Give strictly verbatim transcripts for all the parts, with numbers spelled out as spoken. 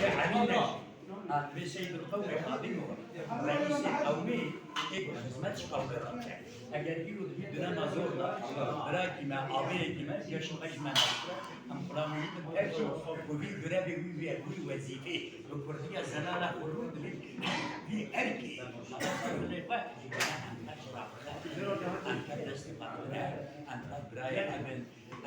Elî ne? Ha, divê Seyyidul Qewmê xadîm û reîsê qewmê ê ku xizmet ji qewmê re bike. Eger îro di vî dunema zor de birakî me, avêyekî me, geşo me ji me nayê, em xulamî bikin, her jî ku vî girevê wî, wî, wî wezîfê bi kurdiya zelala xwe rû dibin, vî erkê, em her destê xwe em ne, em her birayê em in.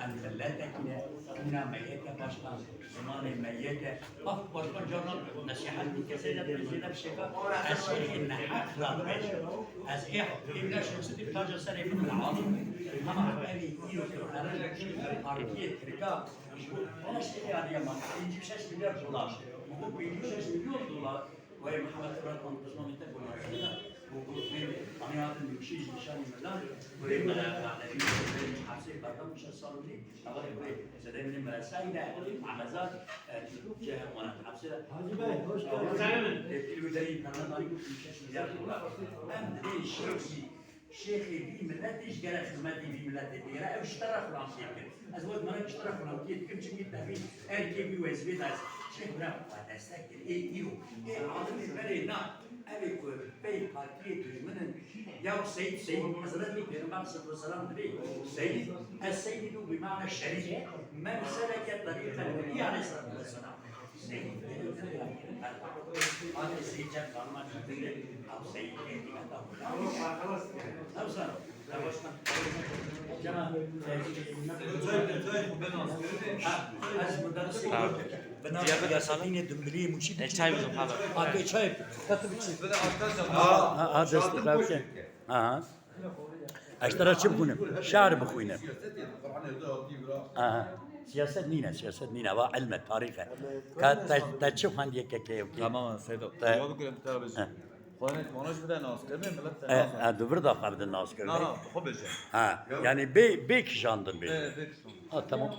Em miletekî ne, dîna me yek e, başkan, zimanê me yek e. Bak, başkan carna nesîhet bû, kesê de bêjê de bişêka, ez şêxê neheq radibêjim. Ez ê haqê neşim, sibî taca serê min li alî. Hema evî îro partiyê Tirka ji bo pênc milyar, pêncî û şeş milyar dolar. Ji bo pêncî û şeş milyon dolar. Wê Mihemed Murat Xan Osmanî te ku mesela, ku ku vê anî hatin nûkşî ji nîşanî mila, wê mela, mela, hepsê berdam şeş sal û nîv, ava wê sedemî mela sayda, amezar, e, ce wana hepsê. Hacı Bey, hoş geldin. Tepkili wê derî kanallarî ku şeş milyar dolar. Em divê şeş Şêxê vî miletê ji gere xizmetê vî miletê digere, ew ji te re xulamtiyê dikir. Ez wek mele ji te re xulamtiyê dikim, çimkî te vî erkê wî wezîfê da ez. Şêx bira xwe destek kir, ê îro, ê alimê berê na, ev ê ku pey partiyê dijmin in, ya Seyîd, Seyîd, Hezretî Pêxember sallallahu aleyhi ve sellem divê, Seyîd, ez Seyîdî dû bi mane şerîf, me bi sereke terîqe Nebî aleyhissalatu vesselam. Çay bidin sana. E, çay bidin, ha. Ha, ha, dest xwe. Ha, ha. Ez te re çi bixwînim? Şiar bixwînim. Aha. Siyaset nîne, siyaset nîne. Va ilm e, tarîx e. Ka te, te çi xwendiye kekeyê wekî? Tamam, Seydo. Te- Ya bikirem, te bêjim. He. Xwarin, xwarin ji bide nas kirin, millet te E, nas e, di vir de xwe bidin nas kirin. Na, na, xwe bêje. Ha, yani bê, bê kişandin bê. E, bê kişandin. Ha, tamam.